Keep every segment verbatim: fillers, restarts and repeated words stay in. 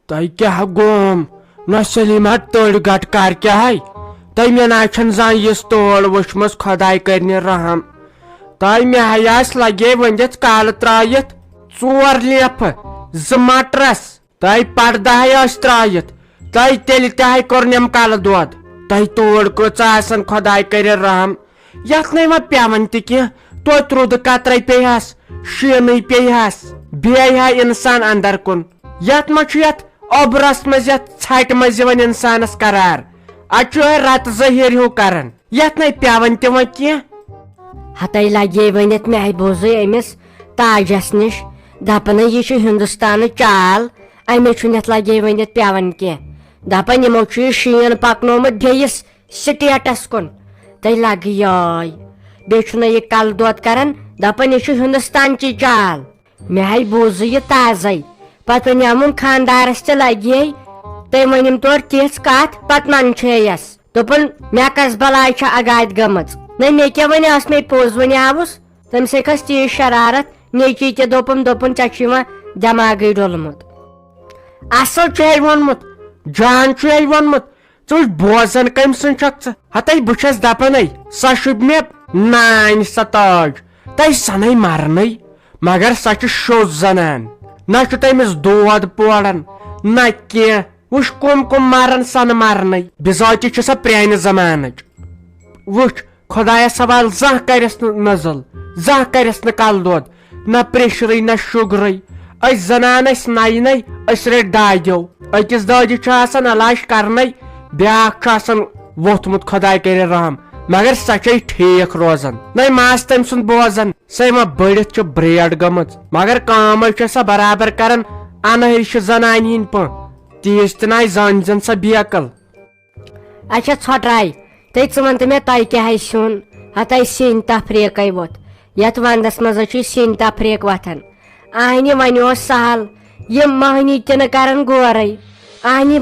تۄہہِ کیٛاہ گوم؟ نہ سلیمہ، تٔڑۍ گٹ کر کیٛاہ ہے؟ تۄہہِ مےٚ نہ چھَنہٕ زانٛہہ یِژھ تٲڑ وٕچھمٕژ، خۄداے کٔرنہِ رحم۔ تۄہہِ مےٚ ہیاس لگے ؤنِتھ کالہٕ ترٛٲیِتھ ژور لیفہٕ، زٕ مٹرس۔ تۄہہِ پردہ ہے ٲسۍ ترٛٲیِتھ، تۄہہِ تیٚلہِ تہِ ہے کوٚر نٮ۪م کلہٕ دود۔ تۄہہِ تٲڑ کۭژاہ آسن، خۄداے کٔرِن رحم۔ یتھ نَے وۄنۍ پٮ۪وان تہِ کینٛہہ، توتہِ روٗدٕ قطرے پیٚیہِ ہس، شیٖنٕے پیٚیہِ ہس، بیٚیہِ ہا انسان اندر کُن۔ یتھ ما چھُ یتھ اوٚبرس منٛز، یتھ ژھٹہِ منٛز یِوان انسانس قرار؟ اتہِ چھُ یِہوٚے رتہٕ ظٲہِر ہیوٗ کران، یتھ نَے پٮ۪وان تہِ وۄنۍ کینٛہہ۔ ہتے لگے ؤنِتھ، مےٚ بوٗزٕے أمِس تاجس نِش، دپان ہے یہِ چھُ ہندوستانٕچ چال، أمِس چھُنہٕ یتھ لگے ؤنِتھ پٮ۪وان کینٛہہ۔ دپان یِمو چھُ یہِ شیٖن پکنومُت بیٚیِس سٹیٹس کُن۔ تہٕ لگہٕ یٲے۔ بیٚیہِ چھُنہٕ یہِ کلہٕ دود کران، دپان یہِ چھُ ہندوستانچی چال۔ مےٚ ہے بوٗزٕے یہِ تازَے۔ پتہٕ وَنیٛومُن خانٛدارَس تہِ لگے، تٔمۍ ؤنِم تورٕ تِژھ کَتھ، پتہٕ نَنہٕ چھے یَس۔ دوٚپُن، مےٚ کَس بَلاے چھےٚ اَگادِ گٔمٕژ؟ نہ، مےٚ کیٛاہ وَنیٛوس، مےٚ پوٚز وَنیٛاوُس۔ تٔمۍ سٕے کھٔژ تیٖژ شرارت، نیٚچی تہِ دوٚپُن، دوٚپُن، ژےٚ چھُے وۄنۍ دٮ۪ماغٕے ڈوٚلمُت۔ اَصٕل چھُ ہے ووٚنمُت، جان چھُ ہے ووٚنمُت، ژٕ وٕچھ بوزان کٔمۍ سُنٛد چھکھ ژٕ؟ ہتے بہٕ چھس دپنے، سۄ شوٗبہِ مےٚ نانۍ سۄ تاج، تۄہہِ سنے مرنے، مگر سۄ چھِ شوٚژ زنان، نہ چھُ تٔمِس دود پوران، نہ کینٛہہ۔ وٕچھ کم کم مرن سۄ نہٕ مرنے، بذٲتی چھِ سۄ پرانہِ زمانٕچ۔ وٕچھ، خۄدایس حوال، زانٛہہ کرٮ۪س نہٕ نزل، زانٛہہ کرٮ۪س نہٕ کلہٕ دود، نہ پریشرٕے نہ شُگرٕے۔ أسۍ زنان ٲسۍ نَیہِ نَیہِ، أسۍ رٔٹۍ دادیو۔ أکِس دادِ چھُ آسان علاج کرنے، بیٛاکھ چھُ آسان ووٚتھمُت، خۄداے کٔرِن رحم۔ مگر سۄ چھے ٹھیٖک روزان، نَے ماس تٔمۍ سُنٛد بوزان۔ سۄے ما بٔڑِتھ چھِ برٛیڈ گٔمٕژ، مگر کٲم ہے چھےٚ سۄ برابر کران۔ انہٕرۍ چھِ زنانہِ ہِنٛدۍ پٲٹھۍ، تیٖژ تہِ نَے زٲنۍ زٮ۪ن سۄ بیکل۔ اچھا ژھۄٹراے، تہٕ ژٕ وَن تہٕ مےٚ، تۄہہِ کیٛاہ آسہِ سیُن؟ ہتہٕ آسہِ سِنۍ تفریٖقے ووت۔ یَتھ وَندَس منٛز حظ چھُ سِنۍ تفریٖق وۄتھان۔ اَہنہِ وۄنۍ اوس سہل، یِم مٔہنی تہِ نہٕ کَران غورَے۔ اَہنہِ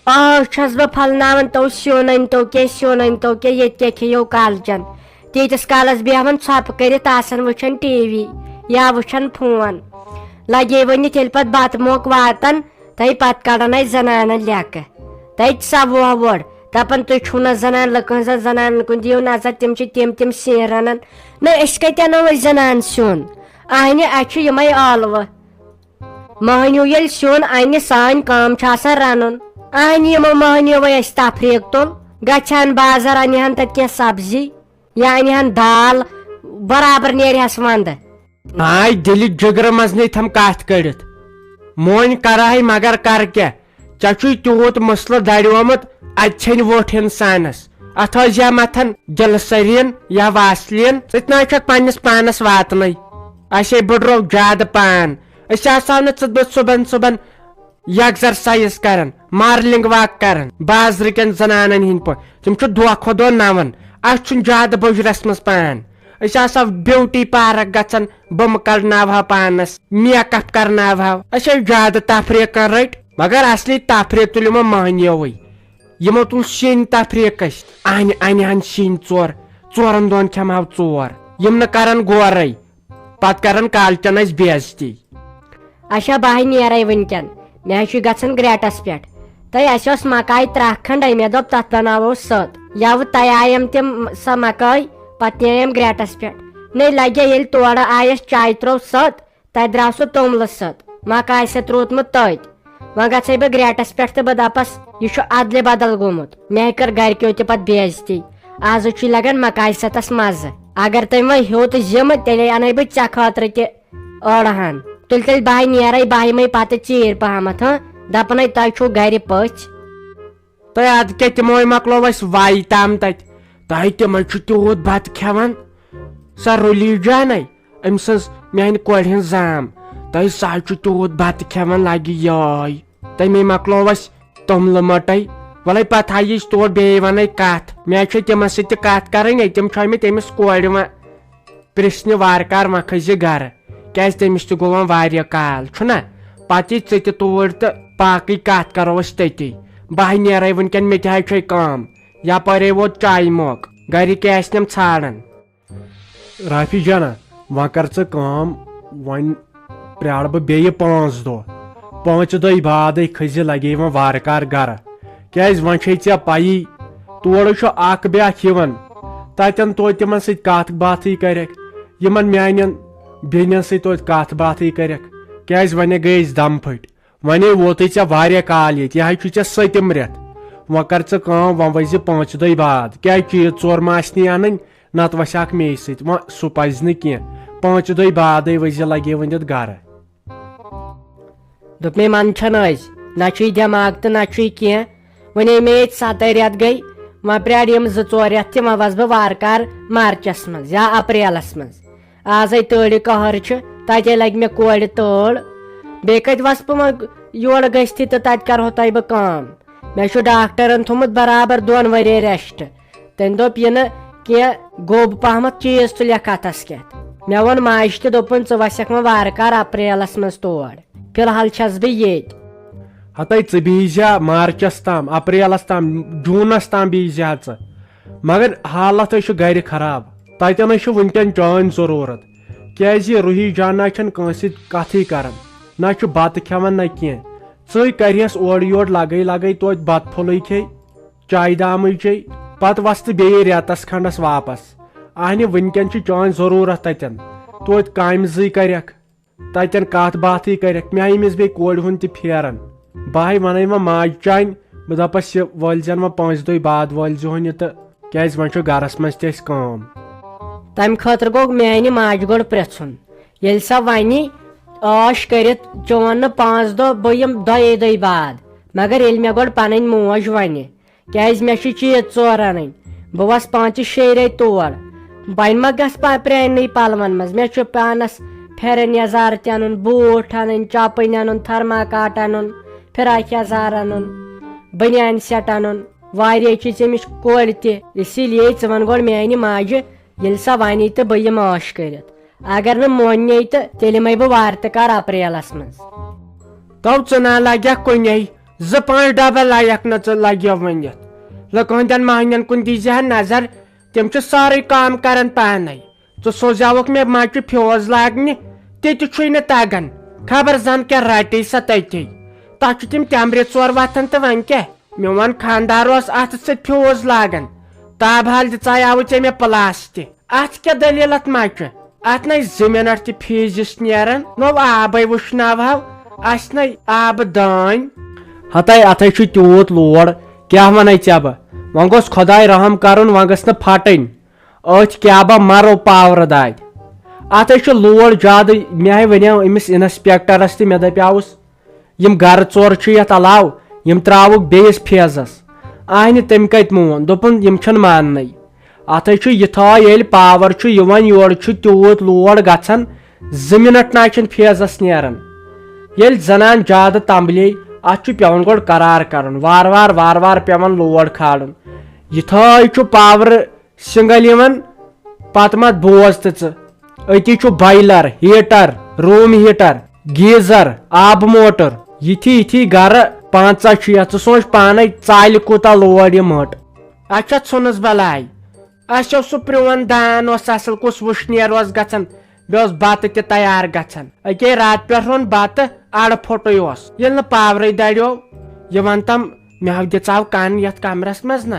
آز چھَس بہٕ پھَلناوان تو سیُن أنۍ تو کیٛاہ، سیُن أنۍ تو کیٛاہ، ییٚتہِ کیٛاہ کھیٚیو کالچَن؟ تیٖتِس کالَس بیٚہوان ژھۄپہٕ کٔرِتھ آسان وٕچھان ٹی وی یا وٕچھان فون۔ لَگے ؤنِتھ ییٚلہِ پَتہٕ بَتہٕ موقعہٕ واتان، تہٕ پتہٕ کڑان اسہِ زنانن لیکہٕ۔ تتہِ سا ووہ ووڑ، دپان، "تُہۍ چھِو نہ زنان لُکن ہٕنٛزن زنانن کُن دِیِو نظر، تِم چھِ تِم تِم سِنۍ رنان۔ نہ، أسۍ کتہِ انو أسۍ زنان سیُن؟ اہنہِ، اسہِ چھِ یِمے ٲلوٕ۔ مٔہنیو ییٚلہِ سیُن انہِ، سٲنۍ کٲم چھِ آسان رنُن۔ اہنہِ، یِمو مٔہنیوے اسہِ تفریٖق تُل، گژھِ ہن بازر، انہِ ہن تتہِ کینٛہہ سبزی۔" یا انہِ ہن دال، برابر نیرِ ہس ونٛدٕ۔ آے دِلہِ جگرٕ منٛز نے تھم کتھ کٔڑِتھ۔ مونۍ کرہے مگر کر کیٛاہ؟ ژےٚ چھُے تیوٗت مسلہٕ دریومُت، اتہِ ژھیٚنہِ ووٚٹھ انسانس۔ اتھ ٲسۍ یا متھان گلسرین یا واسلین، ژٕ تہِ نہ چھکھ پننِس پانس واتنٕے۔ اسے بٕڈرو زیادٕ پان۔ أسۍ آسہو نہٕ ژٕ بہٕ صُبحن صُبحن یکزرسایز کران، مارننگ واک کران، بازرٕ کٮ۪ن زنانن ہٕنٛدۍ پٲٹھۍ۔ تِم چھِ دۄہ کھۄتہٕ دۄہ نوان۔ اسہِ چھُنہٕ زیادٕ بُجرس منٛز پان۔ أسۍ آسو بیوٹی پارک گژھان، بُمہٕ کڑناوہو پانس، میک اپ کرناوہو۔ أسۍ ٲسۍ زیادٕ تفریٖقن رٔٹۍ، مگر اصلی تفریٖق تُل یِمو مٔہنیوٕے۔ یِمو تُل شیٚنۍ تفریٖق أسۍ۔ انہِ، انہِ ہن شیٚنۍ ژور، ژورن دۄہن کھٮ۪مہو ژور۔ یِم نہٕ کرن غورے۔ پتہٕ کرن کالچن اسہِ بے عزتی۔ اچھا، بہٕ ہے نیرے وٕنکٮ۪ن، مےٚ حظ چھُ گژھُن گریٹس پٮ۪ٹھ۔ تہٕ اسہِ اوس مکاے ترٛکھ کھنڈے، مےٚ دوٚپ تتھ بناوو سٔت۔ یوٕ تہِ آیم تِم سۄ مکٲے، پتہٕ نیریم گریٹس پٮ۪ٹھ۔ نے لگے ییٚلہِ تورٕ آیس، چایہِ ترٛوو سٔت، تتہِ درٛاو سُہ توٚملہٕ سٔت، مکاے سٔت روٗدمُت تٔتۍ۔ وۄنۍ گژھے بہٕ گریٹس پٮ۪ٹھ تہٕ بہٕ دپس، یہِ چھُ ادلہِ بدل گوٚمُت۔ مےٚ کٔر گرِکیو تہِ پتہٕ بے عزتی۔ آز چھُے لگان مکاے ستس مزٕ۔ اگر تٔمۍ وۄنۍ ہیوٚت ذمہٕ، تیٚلے انَے بہٕ ژےٚ خٲطرٕ تہِ ٲڑ ہن۔ تُلۍ تیٚلہِ بہٕ ہاے نیرے، بہٕ ہاے یِمے پتہٕ ژیٖرۍ پہمتھ، ہاں؟ دپنے تۄہہِ چھُو گرِ پٔژھۍ۔ تہٕ ادٕ کیٛاہ، تِموے مۄکلو اسہِ وایہِ تام تتہِ۔ تۄہہِ تِمے چھُ تیوٗت بتہٕ کھٮ۪وان۔ سۄ رُلی جانے، أمۍ سٕنٛز میانہِ کورِ ہٕنٛز زام، تۄہہِ سا چھُ تیوٗت بتہٕ کھٮ۪وان لگہِ یٲے۔ تَمے مۄکلوو اَسہِ توٚملہٕ مۄٹے۔ وَلَے پَتہٕ ہا یِژ تور بیٚیہِ وَنَے کَتھ۔ مےٚ چھِ تِمَن سۭتۍ تہِ کَتھ کَرٕنۍ، ہے، تِم چھِ آمٕتۍ أمِس کورِ وۄنۍ پرٛژھنہِ وارٕ کار، وۄنۍ کھٔسۍ یہِ گَرٕ۔ کیٛازِ تٔمِس تہِ گوٚو وۄنۍ واریاہ کال، چھُنہ؟ پَتہٕ یی ژٕ تہِ توٗرۍ تہٕ باقٕے کَتھ کَرو أسۍ تٔتی۔ بہٕ ہا نیرَے وٕنکٮ۪ن، مےٚ تہِ ہا چھے کٲم۔ یَپٲرے ووت چایہِ موقعہٕ، گَرِکۍ آسنَم ژھانٛڈان۔ رافی جانا، وۄنۍ کر ژٕ کٲم، وۄنۍ پرٛارٕ بہٕ بیٚیہِ پانٛژھ دۄہ۔ پانٛژِ دۄہہِ بعدے کھٔسۍ زِ لگے وۄنۍ وارٕ کارٕ گرٕ۔ کیازِ وۄنۍ چھے ژےٚ پَیی، تورٕ چھُ اکھ بیٛاکھ یِوان، تتٮ۪ن توتہِ تِمن سۭتۍ کتھ باتھٕے کرکھ، یِمن میانٮ۪ن بیٚنٮ۪ن سۭتۍ توتہِ کتھ باتھٕے کرکھ۔ کیازِ وۄنۍ گٔے أسۍ دم پھٔٹۍ۔ وۄنۍ ووتُے ژےٚ واریاہ کال ییٚتہِ، یہِ حظ چھُ ژےٚ سٔتِم رٮ۪تھ۔ وۄنۍ کر ژٕ کٲم، وۄنۍ ؤسۍ زِ پانٛژِ دۄہہِ بعد۔ کیازِ چیٖز ژور ما آسہِ نہٕ انٕنۍ، نتہٕ وسہِ اکھ مے سۭتۍ۔ وۄنۍ سُہ پزِ نہٕ کینٛہہ۔ پانٛژِ دۄہہِ بعدے ؤسۍ زِ، لگے وۄنۍ یتھ گرٕ۔ دوٚپ مےٚ، منٛدچھان ٲسۍ، نہ چھُے دٮ۪ماغ تہٕ نہ چھُے کینٛہہ۔ وۄنۍ مےٚ ییٚتہِ ستٲے رٮ۪تھ گٔے، وۄنۍ پرٛارٕ یِم زٕ ژور رٮ۪تھ تہِ، وۄنۍ وسہٕ بہٕ وارٕ کارٕ مارچس منٛز یا اپریلس منٛز۔ آزے تۭرِ قہر چھُ، تتے لگہِ مےٚ کورِ تٲر۔ بیٚیہِ کتہِ وسہٕ بہٕ وۄنۍ یورٕ گٔژھتھٕے تہٕ تتہِ کرہو تۄہہِ بہٕ کٲم؟ مےٚ چھُ ڈاکٹرن تھوٚمُت برابر دۄن ؤرین ریسٹ۔ تٔمۍ دوٚپ، یہِ نہٕ کینٛہہ گوٚب پہمتھ چیٖز تُلکھ اتھس کٮ۪تھ۔ مےٚ ووٚن ماجہِ تہِ، دوٚپُن، ژٕ وسکھ وۄنۍ وارٕ کارٕ اپریلس منٛز تور، فی الحال چھس بہٕ ییٚتۍ۔ ہتے ژٕ بیٚہزِ ہا مارچس تام، اپریلس تام، جوٗنس تام بیٚہزِ ہا ژٕ۔ مگر حالت ہے چھِ گرِ خراب، تتٮ۪ن ہے چھِ وٕنکٮ۪ن چٲنۍ ضروٗرت۔ کیازِ روحی جان نہ چھنہٕ کٲنٛسہِ سۭتۍ کتھٕے کران، نہ چھُ بتہٕ کھٮ۪وان نہ کینٛہہ۔ ژٕے کرِہس اورٕ یورٕ لگے لگے توتہِ بتہٕ پھوٚلٕے کھے، چایہِ دامٕے چے، پتہٕ وستہٕ بیٚیہِ رٮ۪تس کھنڈس واپس۔ اہنہِ، وٕنکٮ۪ن چھِ چٲنۍ ضروٗرت تتٮ۪ن، توتہِ کامہِ زٕے کرکھ، تتٮ۪ن کتھ باتھٕے کرکھ، مےٚ أمِس بیٚیہِ کورِ ہُنٛد تہِ پھیران۔ بہٕ ہے ونَے وۄنۍ ماجہِ چانہِ، بہٕ دپس، یہِ وٲلۍ زٮ۪ن وۄنۍ پانٛژِ دۄہہِ بعد وٲلۍ زِہون یہِ تہٕ، کیازِ وۄنۍ چھُ گرس منٛز تہِ اسہِ کٲم۔ تمہِ خٲطرٕ گوٚو میانہِ ماجہِ گۄڈٕ پرژھُن۔ ییٚلہِ سۄ ونہِ، عٲش کٔرِتھ، چون نہٕ پانٛژھ دۄہ، بہٕ یِمہٕ دۄیے دۄہہِ بعد۔ مگر ییٚلہِ مےٚ گۄڈٕ پنٕنۍ موج ونہِ، کیازِ مےٚ چھِ چیٖز ژور انٕنۍ، بہٕ وسہٕ پانٛژِ شیٚیہِ ریٚتۍ تور۔ وۄنۍ ما گژھٕ پا-، پرٛاننٕے پلون منٛز؟ مےٚ چھُ پانس پھٮ۪رن یزارٕ تہِ انُن، بوٗٹھ انٕنۍ، چپٕنۍ انُن، تھرماکاٹ انُن، فراک یزار انُن، بنیان سیٹ انُن، واریاہ چیٖز، أمِس کورِ تہِ۔ اسی لیے ژٕ ون گۄڈٕ میانہِ ماجہِ، ییٚلہِ سۄ ونی تہٕ بہٕ یِمہٕ عٲش کٔرِتھ۔ اگر نہٕ موننے تہٕ تیٚلہِ یِمے بہٕ وارٕ تہِ کار اپریلس منٛز۔ تو ژٕ نا لگکھ کُنے، زٕ پانٛژھ ڈبہٕ لایکھ نہٕ ژٕ لگیو ؤنِتھ۔ لُکہٕ ہٕنٛدٮ۪ن مہنٮ۪ن کُن دیٖزِ ہا نظر، تِم چھِ سٲرٕے کٲم کران پانے۔ ژٕ سوزیاوکھ مےٚ مچہِ فیوز لاگنہِ، تہِ تہِ چھُے نہٕ تگان۔ خبر زن کیٛاہ رٹی سۄ تٔتی۔ تتھ چھِ تِم تٮ۪مبرِ ژور وتھان تہٕ وۄنۍ کیٛاہ؟ میون خاندار اوس اتھٕ سۭتۍ فیوز لاگان۔ تاب حال دِژایاوٕ ژےٚ مےٚ پلاس تہِ۔ اتھ کیٛاہ دٔلیٖل اتھ مچہِ؟ اتھ نے زٕ منٹ تہِ فیٖزِس نیران۔ نوٚو آبے وٕشناوہو، اسہِ نے آبہٕ دٲنۍ۔ ہتے اتھے چھُ تیوٗت لوڑ، کیٛاہ ونَے ژےٚ بہٕ؟ وۄنۍ گوٚژھ خۄداے رحم کرُن، وۄنۍ گٔژھ نہٕ پھٹٕنۍ۔ أتھۍ کیٛاہ بہ مرو پاورٕ دادِ۔ اتھے چھُ لوڑ زیادٕ۔ مےٚ ہے ونیو أمِس انسپیکٹرس تہِ، مےٚ دپیاوُس، یِم گرٕ ژور چھِ یتھ علاوٕ، یِم ترٛاوُکھ بیٚیِس فیزس۔ اہنہِ، تٔمۍ کتہِ مون؟ دوٚپُن، یِم چھِنہٕ ماننٕے۔ اتھے چھُ یِتھٲے، ییٚلہِ پاور چھُ یِوان، یورٕ چھُ تیوٗت لوڑ گژھان، زٕ منٹ نہ چھِنہٕ فیزس نیران۔ ییٚلہِ زنان زیادٕ تمبلے، اتھ چھُ پٮ۪وان گۄڈٕ قرار کرُن، وارٕ وارٕ، وارٕ وارٕ پٮ۪وان لوڑ کھالُن۔ یِتھٲے چھُ پاورٕ سنگل یِوان، پتہٕ مت بوز تہٕ ژٕ۔ أتی چھُ بایلر، ہیٹر، روم ہیٹر، گیزر، آبہٕ موٹر، یِتھی یِتھی گرٕ پنژاہ چھُ یتھ۔ ژٕ سونچ پانے، ژالہِ کوٗتاہ لوڑ یہِ مٔٹ۔ اچھا، ژھُنُس بلاے۔ اسہِ اوس سُہ پرٛون دان اوس اصل، کُس وٕشنیر اوس گژھان، بیٚیہِ اوس بتہٕ تہِ تیار گژھان۔ اکے راتہٕ پٮ۪ٹھ روٚن بتہٕ، اڑٕ پھوٚٹُے اوس۔ ییٚلہِ نہٕ پاورٕے دریو، یہِ ون تم، مےٚ ہاو دِژاو کن یتھ کمرس منٛز نہ،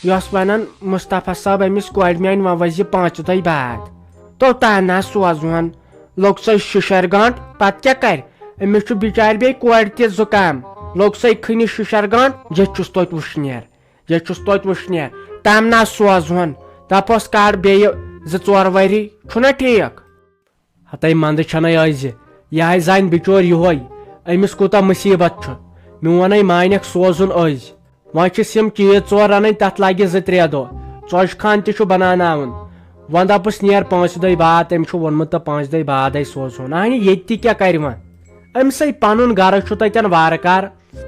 یۄس ونان، مصطفیٰ صٲب، أمِس کورِ میانہِ وۄنۍ وزِ پانٛژِ دۄہہِ بعد۔ تو تانہ سوزہون، لوٚگ سۄے شِشر گانٹ، پتہٕ کیٛاہ کرِ؟ أمِس چھُ بِچارِ بیٚیہِ کورِ تہِ زُکام، لوٚگ سۄے کھٔنِس شِشر گانٹ، ییٚتہِ چھُس توتہِ وٕشنیر، ییٚتہِ چھُس توتہِ وٕشنیر۔ تام نہ سوزہون، دپوس کڑ بیٚیہِ زٕ ژور ؤری، چھُنہ ٹھیٖک؟ ہتے منٛدٕ چھنَے أزۍ، یہِ ہے زانہِ بِچور یِہوے، أمِس کوٗتاہ مُصیٖبت چھُ۔ میون ہے مانیکھ سوزُن أزۍ۔ وۄنۍ چھِس یِم چیٖز ژور رنٕنۍ، تتھ لگہِ زٕ ترٛےٚ دۄہ۔ ژۄچہِ خان تہِ چھُ بناوناوُن۔ وۄنۍ دپُس نیر پانٛژِ دۄہہِ بعد، تٔمۍ چھُ ووٚنمُت تہٕ پانٛژِ دۄہہِ بعدے سوزہون۔ اہنہِ، ییٚتہِ تہِ کیٛاہ کرِ وۄنۍ؟ أمۍ سٕے پنُن گرٕ چھُ تتٮ۪ن وارٕ کار،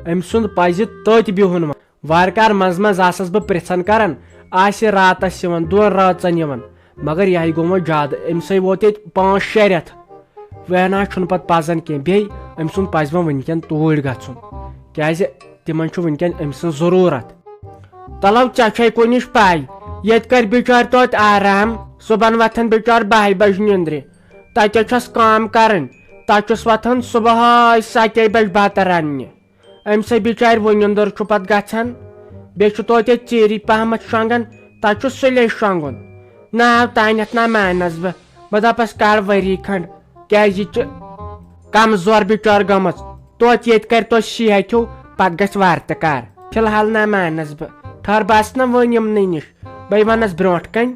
أمۍ سُنٛد پزِ تٔتۍ بِہُن وۄنۍ۔ وارٕ کارٕ منٛزٕ منٛزٕ آسس بہٕ پرژھان کران، آسہِ راتس یِوان، دۄن رٲژن یِوان، مگر یہِ ہے گوٚو وۄنۍ زیادٕ۔ أمۍ سٕے ووت ییٚتہِ پانٛژھ شےٚ رٮ۪تھ، وۄنۍ نہ چھُنہٕ پتہٕ پزان کینٛہہ۔ بیٚیہِ أمۍ سُنٛد پزِ وۄنۍ وٕنکٮ۪ن توٗرۍ گژھُن، کیازِ تِمن چھُ وٕنکٮ۪ن أمۍ سٕنٛز ضروٗرت۔ تلو، ژےٚ چھے کُنِچ پاے، ییٚتہِ کرِ بِچارِ توتہِ آرام، صُبحن وۄتھن بِچارِ باہہِ بجہِ نِندرِ، تتہِ چھس کٲم کرٕنۍ، تَتہِ چھُس وۄتھان صُبحٲے سَتے بَجہِ بَتہٕ رَننہِ۔ أمۍ سٕے بِچارِ وُنِندُر چھُ پَتہٕ گژھان، بیٚیہِ چھُ توتہِ ژیٖری پَہمَتھ شۄنٛگان، تَتہِ چھُ سُلے شۄنٛگُن۔ ناو تانٮ۪تھ نہ مانَس بہٕ، بہٕ دَپَس کَڑ ؤری کھنٛڈ، کیٛازِ یہِ چھِ کمزور بِچٲر گٔمٕژ۔ توتہِ ییٚتہِ کرِ توتہِ شیہہ کھیو، پتہٕ گژھِ وارٕ تہِ کار۔ فی الحال نہ مانس بہٕ، ٹھہر، بہٕ آسہٕ نہ وۄنۍ یِمنٕے نِش۔ بہٕ وَنس برونٛٹھ کنہِ،